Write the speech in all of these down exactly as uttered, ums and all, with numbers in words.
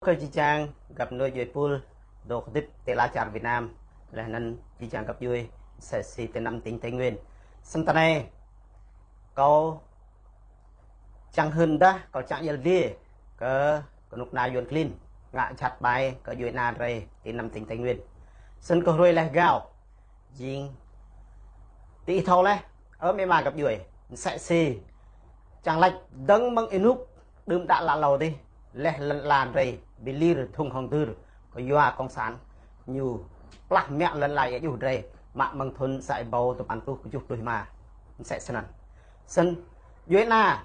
Kơ jih jang găp djuê êpul dôk hdĭp ti lăn čar Việt Nam, leh anăn jih jang găp djuê msĕ si ti năm tỉnh Tây Nguyên. Snăn ti anei kâo čiăng hưn dah, kâo čiăng yăl dliê kơ knŭk kna Yuăn klin ngă jhat ƀai kơ djuê ana drei ti năm tỉnh Tây Nguyên. Snăn kơ hruê leh gao jing ti thâo leh, ơ amĭ ama găp djuê, msĕ si čiăng lač dơ̆ng mơ̆ng ênuk đưm đă lă lâo dih, leh lăn ala drei bi lir dhŭng hŏng dưr kyua cộng sản ñu plah mă lăn ala êa juh drei mă mơ̆ng thŭn sa êbâo dua păn êtuh kjuh pluh êma. Msĕ snăn. Snăn djuê ana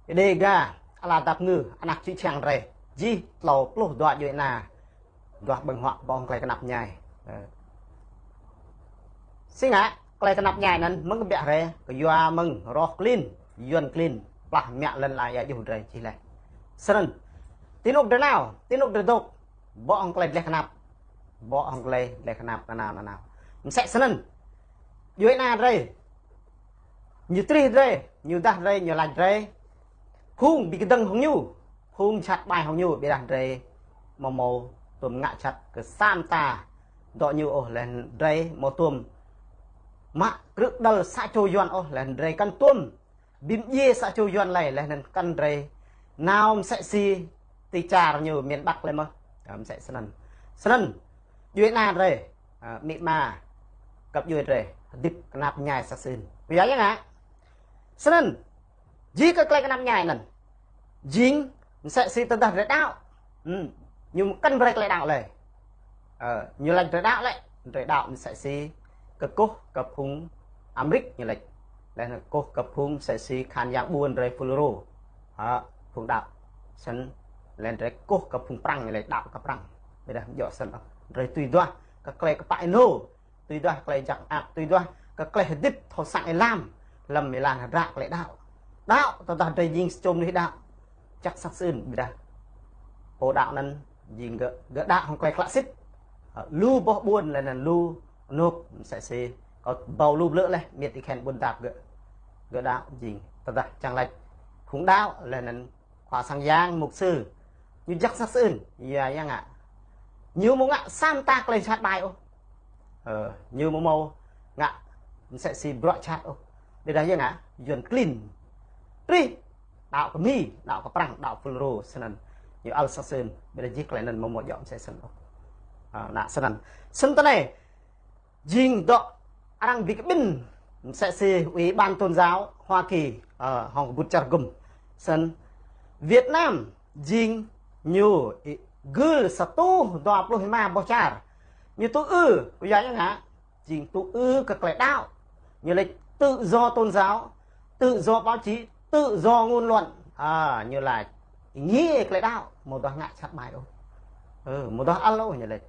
Đêga, ala dap ngư, anak čư̆ čhiăng drei, jih tlâo pluh dua djuê ana duah ƀơ̆ng huă ƀơ̆ng klei knap mñai. Ơ. Si ngă klei knap mñai anăn mơ̆ng kbiă hriê, kyua mơ̆ng roh klin, Yuăn klin plah mă lăn ala êa juh drei čih leh. Snăn ti anôk drei nao, ti anôk drei dôk, bŏ hŏng klei dleh knap, bŏ hŏng klei dleh knap nanao nanao. Msĕ snăn djuê ana drei, ñu trih drei, ñu dah drei, ñu lač drei, phung bi kdơ̆ng hŏng ñu, phung jhat ƀai hŏng ñu, ƀiădah drei amâo mâo tuôm ngă jhat kơ sa mta dŏ ñu ôh, leh drei amâo tuôm mă krư̆ đăl sa čô Yuăn ôh, leh drei kăn tuôm bi mdjiê sa čô Yuăn lei, leh anăn kăn drei nao msĕ si ti čar ñu miền Bắc lei mơh. Ơ, msĕ snăn. Snăn djuê ana drei, ơ, amĭ ama găp djuê drei hdĭp knap mñai sa sưn. Kyua ya ngă? Snăn jih kơ klei knap mñai anăn jing msĕ si tơdah drei đăo, hm, ñu kăn brei klei đăo lei. Ơ, ñu lač drei đăo lĕ, drei đăo msĕ si kkuh kơ phung Amêrik ñu lač. Leh anăn kkuh kơ phung msĕ si khăn yang ƀuôn drei FULRO. Ơ, phung đăo. Snăn leh drei kkuh kơ phung Prăng ñu lač đăo kơ Prăng. Ƀiădah amâo djŏ snăn ôh. Drei tui duah kơ klei kpă ênô, tui duah klei jăk mơak, tui duah kơ klei hdĭp thâo săng êlam hlăm êlan hdră klei đăo. Đăo, tơdah drei jing sa čô mnuih đăo, jăk snăk sưn, ƀiădah pô đăo anăn jing gơ̆, gơ̆ đăo hŏng klei klă sĭt. Ơ, lu boh ƀuôn leh anăn lu anôk msĕ si kâo ƀuh lu blư̆ leh, miêt Y-Khen Ƀuôn Dap gơ̆, gơ̆ đăo jing. Tơdah čiăng lač phung đăo leh anăn khua sang yang, mục sư, ñu jăk snăk sưn, ya, ya ngă? Ñu amâo ngă sa mta klei jhat ƀai ôh. Ơ, ñu amâo mâo ngă msĕ si bruă jhat ôh. Ƀiădah ya ngă? Yuăn klin trih, đăo kơ Mi, đăo kơ Prăng, đăo FULRO snăn. Ñu ăl snăk sưn, ƀiădah jih klei anăn amâo mâo djŏ msĕ snăn ôh. Ơ, anăn snăn. Snăn ti anei, jing dŏ arăng bi kƀĭn msĕ si Ủy ban Tôn giáo Hoa Kỳ, ơ, hŏng kbŭt čar gŭm. Snăn Việt Nam jing ñu êgưl sa êtuh dua pluh êma boh čar. Ñu tŭ ư, kyua ya ngă? Jing tŭ ư kơ klei đăo. Ñu lač tự do tôn giáo, tự do báo chí, tự do ngôn luận. Ơ, ñu lač êngiê klei đăo, amâo duah ngă jhat ƀai ôh. Ơ, amâo duah ăl ôh ñu lač.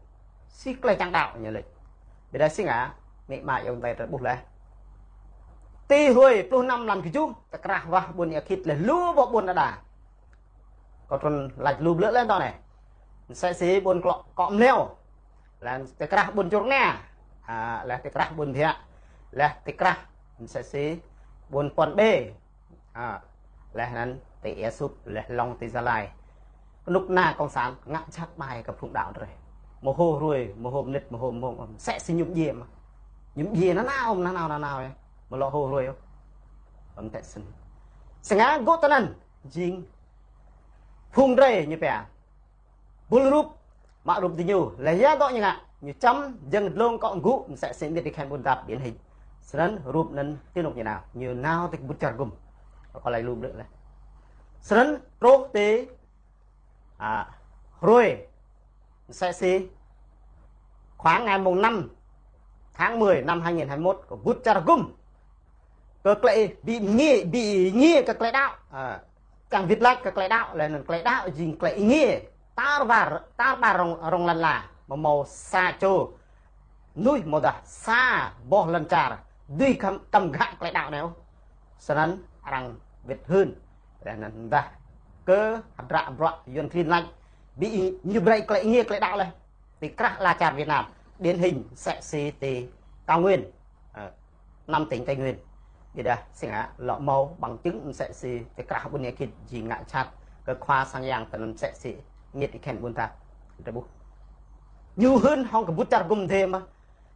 Si klei čiăng đăo ñu lač. Ƀiădah si ngă, amĭ ama ayŏng adei drei ƀuh leh. Ti hruê pluh năm mlan kjuh, ti krah wah ƀuôn Êa Khĭt leh lu boh ƀuôn đa đa. Kâo trŭn lač lu blư̆ leh tơ anei. Msĕ si ƀuôn Klŏ-, Kŏ Mleo. Leh ti krah ƀuôn Čuôr Knia. Ơ, leh ti krah ƀuôn Bhiă. Leh ti krah msĕ si ƀuôn Puăn Bê. Ơ, leh anăn ti Êa Sŭp, leh lŏ ti Gia Lai. Knŭk kna cộng sản ngă jhat ƀai kơ phung đăo drei. Mâo hŏ hruê, mâo hŏ mnĭt, mâo hŏ mmông, msĕ si ñu mdjiê mơh. Ñu mdjiê nanao, nanao, nanao, ơ. Amâo lŏ hŏ hruê ôh. Ơ, msĕ snăn. Snăn gơ̆ tinăn jing phung drei ñu pia bul rup, mă rup diñu, leh ya dŏ ñu ngă, ñu čăm jơ̆ng dlông kŏ gŭ, msĕ si miêt Y-Khen Ƀuôn Dap điển hình. Snăn rup anăn ti anôk ñu nao, ñu nao ti kbŭt čar gŭm. Kâo lač lu blư̆ leh. Snăn truh ti, ơ, hruê, msĕ si khoảng ngày mùng năm tháng mười năm hai nghìn hai mươi mốt, kbŭt čar gŭm kơ klei bi êngiê, bi êngiê kơ klei đăo. Ơ, čiăng wĭt lač kơ klei đăo, leh anăn klei đăo jing klei êngiê. Tar ƀar, tar ƀar rŏng, rŏng lăn ala, amâo mâo sa čô mnuih amâodah sa boh lăn čar dưi kăm, kăm ghă klei đăo anei ôh. Snăn arăng wĭt hưn. Leh anăn dah kơ hdră bruă Yuăn klin lač, bi êngiê, ñu brei klei êngiê klei đăo leh. Ti krah ala čar Việt Nam, điển hình msĕ si ti Cao Nguyên, ơ, năm tỉnh Tây Nguyên. Ƀiădah si ngă lŏ mâo bằng chứng msĕ si ti krah ƀuôn Êa Khĭt jing ngă jhat kơ khua sang yang tinăn msĕ si Miêt Y-Khen Ƀuôn Tap. Drei ƀuh. Ñu hưn hŏng kbŭt čar gŭm mdê mơh.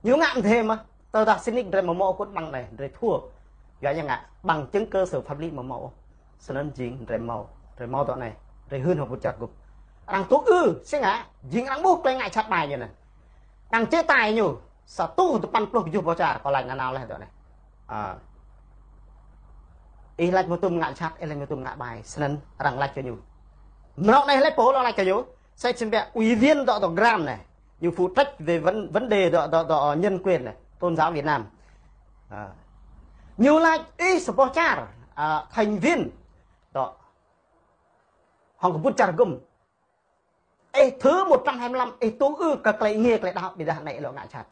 Ñu ngă mdê mơh. Tơdah sĭt nik drei amâo mâo kŭt ƀăng anei, drei thua. Yua ya ngă bằng chứng cơ sở pháp lý amâo mâo. Snăn jing drei mâo, drei mâo dŏ anei, drei hưn hŏng kbŭt čar gŭm. Arăng tŭ ư, si ngă, jing arăng ƀuh klei ngă jhat ƀai ñu anăn. Arăng chế tài ñu, sa êtuh dua păn pluh kjuh boh čar, kâo lač nanao leh dŏ anei. A. Ih lač mâo tuôm ngă jhat, ih lač mâo tuôm ngă ƀai, snăn arăng lač kơ ñu. Mrâo anei hlei pô lŏ lač kơ ñu, sa čim bĕ ủy viên dŏ dŏ Gram anei. Ñu phụ trách về vấn, vấn đề dŏ, dŏ, dŏ nhân quyền anei, tôn giáo Việt Nam. A. Ñu lač ih sa boh čar, a, thành viên dŏ hŏng kbŭt čar gŭm. Ih thứ một trăm hai mươi lăm, ih tŭ ư kơ klei êngiê klei đăo, ƀiădah anei ih lŏ ngă jhat.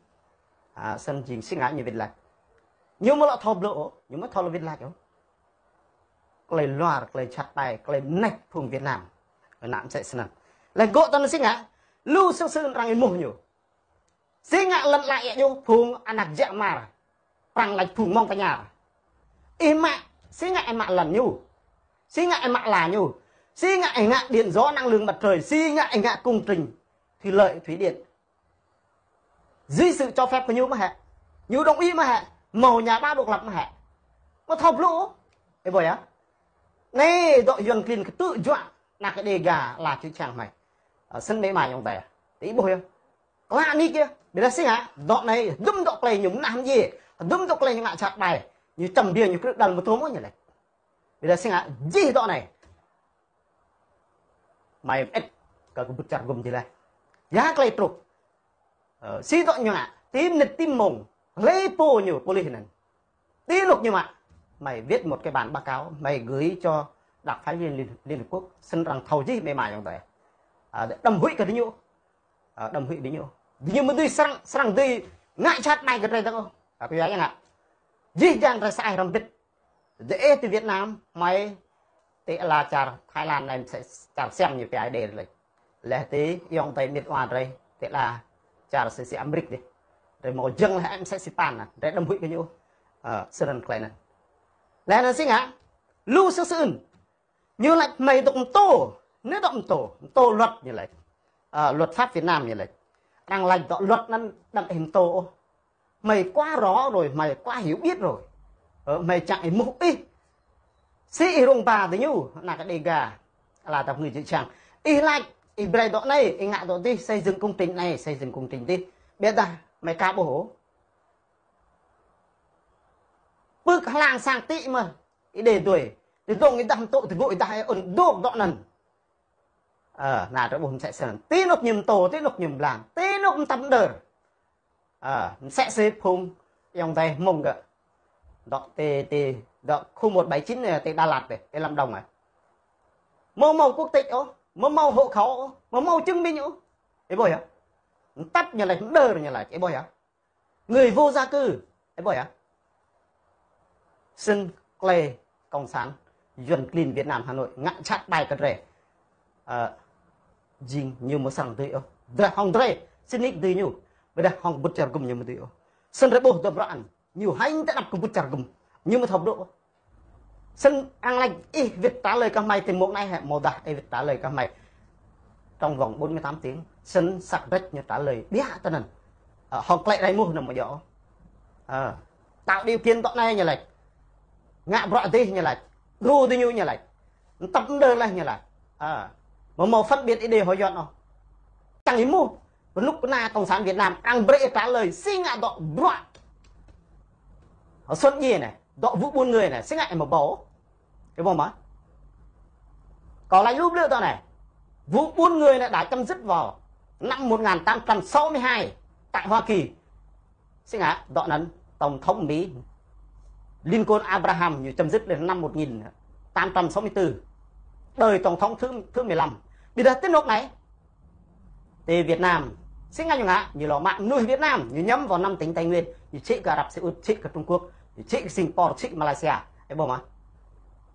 A, snăn jing si ngă ñu wĭt lač. Ñu amâo lŏ thâo blŭ ôh, ñu amâo thâo lŏ wĭt lač ôh. Klei luar, klei jhat ƀai, klei mnêč phung Việt Nam. Anăn msĕ snăn. Leh gŏ tăn si ngă, lu sưng sưng arăng êmuh ñu. Si ngă lăn ala êa djuh phung anak jăk mar. Prăng lač phung Montagnard. Ih mă, si ngă ih mă lăn ñu. Si ngă ih mă ala ñu. Si ngă ih ngă điện gió năng lượng mặt trời. Si ngă ih ngă công trình thủy lợi, thủy điện. Dưới sự cho phép của ñu mơh hĕ. Ñu đồng ý mơh hĕ. Mâo nhà báo độc lập mơh hĕ. Amâo thâo blŭ. Ih ƀuh ya. Anei dŏ Yuăn klin ktư̆ juă. Anak Đêga ala čư̆ čhiăng hmei. A, snăn mĭt wa ayŏng adei. Ti ih ƀuh ya. Klă nik yơh. Ƀiădah si ngă, dŏ anei, hdŭm dŏ klei ñu mnah mdjiê, hdŭm dŏ klei ñu ngă jhat ƀai, ñu čăm biêng ñu krư̆ đăl mâo tuôm ôh ñu lač. Ƀiădah si ngă, jih dŏ anei. Hmei mơĭt kơ kbŭt čar gŭm jih leh. Ya klei truh. Ơ, si dŏ ñu ngă, ti mnĭt ti mmông, hlei pô ñu, pôlis anăn. Ti anôk ñu mă, hmei viết một cái bản báo cáo, hmei gửi cho đặc phái viên Liên, Liên Hợp Quốc, snăn arăng thâo jih mĭt wa ayŏng adei. A, đăm huĭ kơ diñu. A, đăm huĭ diñu. Diñu amâo dưi srăng, srăng dưi ngă jhat ƀai kơ drei dơ̆ng ôh. A, kyua ya ngă. Jih jang drei sa ai hrăm mbĭt. Drei ti Việt Nam, hmei ti ala čar Thái Lan anei msĕ čar Siam ñu pia ai đê leh. Leh ti ayŏng adei mĭt wa drei ti ala čar si si Amêrik dih. Drei mâo jơ̆ng leh msĕ si păn anăn. Drei đăm huĭ kơ ñu. A, snăn klei anăn. Leh anăn si ngă, lu sưng sưng. Ñu lač hmei dôk mtô. Anei dôk mtô. Mtô luật ñu lač. A, luật pháp Việt Nam ñu lač. Arăng lač dŏ luật anăn đăm ih mtô ôh. Hmei quá rõ rồi, hmei quá hiểu biết rồi. Ơ, hmei čiăng êmuh ih. Si ih rông ba diñu, anak Đêga. Ala tăp ngư čư̆ čhiăng. Ih lač, ih brei dŏ anei, ih ngă dŏ dih, xây dựng công trình anei, xây dựng công trình dih. Ƀiădah hmei ka ƀuh ôh. Pưk hlang sang ti mơh, ih đê dui. Ti dŏng ih dah mtŭ, ti gŭ ih dah ih ŭn dôk dŏ anăn. Ơ, anăn drei ƀuh msĕ snăn. Ti anôk ñu mtô, ti anôk ñu mblang, ti anôk mtăp mđơr. Ơ, msĕ si phung ayŏng adei Hmông gơ̆. Dŏ ti, ti, dŏ khu một bảy chín anei, ti Đà Lạt anei, ti Lâm Đồng anei. Amâo mâo quốc tịch ôh, amâo mâo hộ khẩu ôh, amâo mâo chứng minh ôh. Ih ƀuh ya? Mtăp ñu lač, mđơr ñu lač, ih ƀuh ya? Người vô gia cư. Ih ƀuh ya? Snăn klei Cộng sản, Yuăn klin Việt Nam Hà Nội, ngă jhat ƀai kơ drei. Ơ, jing ñu amâo srăng dưi ôh. Drei hŏng drei, sĭt nik dưi ñu. Ƀiădah hŏng kbŭt čar gŭm ñu amâo dưi ôh. Snăn drei ƀuh dŏ bruă anăn. Ñu hêñ ti anăp kbŭt čar gŭm. Ñu amâo thâo blŭ ôh. Snăn arăng lač ih wĭt trả lời kơ hmei ti mmông anei hĕ, amâodah ih wĭt trả lời kơ hmei trong vòng bốn mươi tám tiếng. Snăn săk drêč ñu trả lời ƀiă tinăn. Ơ, hŏng klei drei êmuh anăn amâo djŏ. Ơ, tạo điều kiện dŏ anei ñu lač. Ngă bruă dih ñu lač. Đru diñu ñu lač. Mtăp mđơr leh ñu lač. Ơ, amâo mâo phân biệt êđê hŏng Yuăn ôh. Čiăng êmuh. Knŭk kna Cộng sản Việt Nam, arăng brei trả lời si ngă dŏ bruă Xuân Djiê anei, dŏ vụ buôn người anei, si ngă ih amâo ƀuh. Ih ƀuh mơh. Kâo lač lu blư̆ dŏ anei. Vụ buôn người anei đã chấm dứt vào năm một ngàn tám trăm sáu mươi hai tại Hoa Kỳ. Si ngă, dŏ anăn Tổng thống Mỹ Lincoln Abraham ñu chấm dứt lên năm một nghìn tám trăm sáu mươi tư. Đời Tổng thống thứ, thứ mười lăm. Ƀiădah ti anôk anei, ti Việt Nam, si ngă ñu ngă, ñu lŏ mă mnuih Việt Nam, ñu nhắm vào năm tỉnh Tây Nguyên, ñu čhĭ kơ Ả Rập Xê Út, čhĭ kơ Trung Quốc, ñu čhĭ kơ Singapore, čhĭ kơ Malaysia. Ih ƀuh mơh.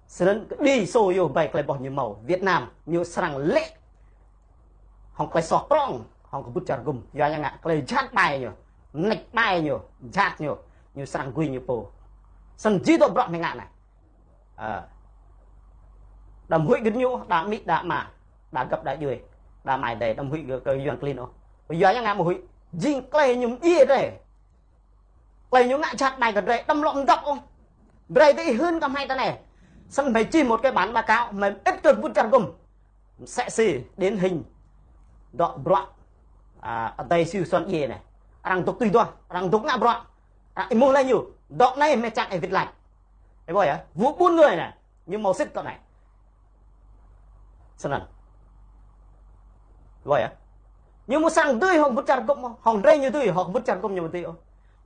Snăn kđi sô yơh ƀai klei boh ñu mâo, Việt Nam, ñu srăng lĕ hŏng klei soh prŏng, hŏng kbŭt čar gŭm, yua ñu ngă klei jhat ƀai ñu, mnêč ƀai ñu, jhat ñu, ñu srăng gui ñu pô. Snăn jih dŏ bruă hmei ngă anei. Ơ. Đăm huĭ kơ ñu, đa amĭ, đa ama, đa găp, đa djuê. Đăm ai drei, đăm huĭ kơ, kơ Yuăn klin ôh. Kyua ya ngă amâo huĭ. Jing klei ñu mdjiê drei. Klei ñu ngă jhat ƀai kơ drei, đăm lŏ mdăp ôh. Brei diih hưn kơ hmei tinei. Snăn hmei čih một cái bản báo cáo, hmei mơĭt kơ kbŭt čar hgŭm. Msĕ si điển hình. Dŏ bruă. A, adei Siu Suôn djiê anei. Arăng dôk tui duah, arăng dôk ngă bruă. Arăng êmuh leh ñu. Dŏ anei hmei čiăng ih wĭt lač. Ih ƀuh yơh, vụ buôn người anei. Ñu mâo sĭt dŏ anei. Snăn. Ih ƀuh yơh. Ñu amâo srăng dưi hŏng kbŭt čar hgŭm ôh, hŏng drei ñu dưi, hŏng kbŭt čar hgŭm ñu amâo dưi ôh.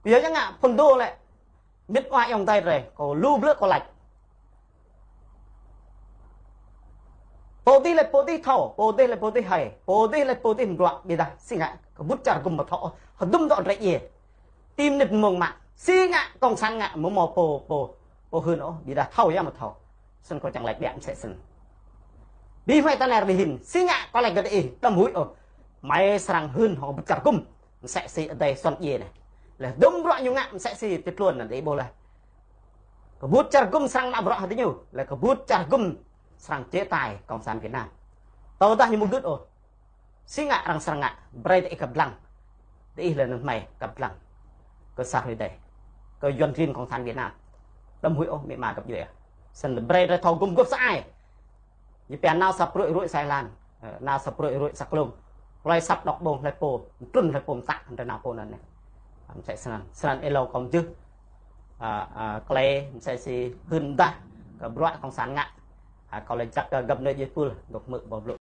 Kyua ya ngă phŭn dô lĕ. Mĭt wa ayŏng adei drei, kâo lu blư̆ kâo lač. Pô dih leh pô dih thâo, pô dih leh pô dih hei, pô dih leh pô dih mbruă, ƀiădah si ngă kbŭt čar hgŭm amâo thâo ôh, hdŭm dŏ drei djiê. Ti mnĭt mmông mă, si ngă cộng sản ngă amâo mâo pô, pô, pô hưn ôh, ƀiădah thâo ya amâo thâo. Snăn kâo čiăng lač ƀiă msĕ snăn. Bi hmei tinei bi hĭn, si ngă kâo lač kơ diih, đăm huĭ ôh. Hmei srăng hưn hŏng kbŭt čar hgŭm, msĕ si adei Suôn djiê anei. Leh hdŭm bruă ñu ngă msĕ si ti tluôn anăn diih ƀuh leh. Kbŭt čar hgŭm srăng mă bruă hŏng diñu, leh kbŭt čar hgŭm srăng chế tài cộng sản Việt Nam. Tơdah ñu amâo gưt ôh. Si ngă arăng srăng ngă, brei diih kăp dlăng. Diih leh anăn hmei kăp dlăng. Kơ sa hruê adei. Kơ Yuăn klin cộng sản Việt Nam. Đăm huĭ ôh, amĭ ama găp djuê. Snăn brei drei thâo hgŭm guôp sa ai. Ñu pia nao sa pruê̆ ruê̆ sa êlan. Ơ, nao sa pruê̆ ruê̆ sa klông. Klei asăp dôk ƀơ̆ng hlei pô, mtrŭn hlei pô mtă, drei nao pô anăn anei. Msĕ snăn. Snăn êlâo kâo mjưh. A, a, klei msĕ si hưn mdah kơ bruă cộng sản ngă. A, kâo lač jăk kơ găp djuê jih pul, dôk hmư̆ boh blŭ.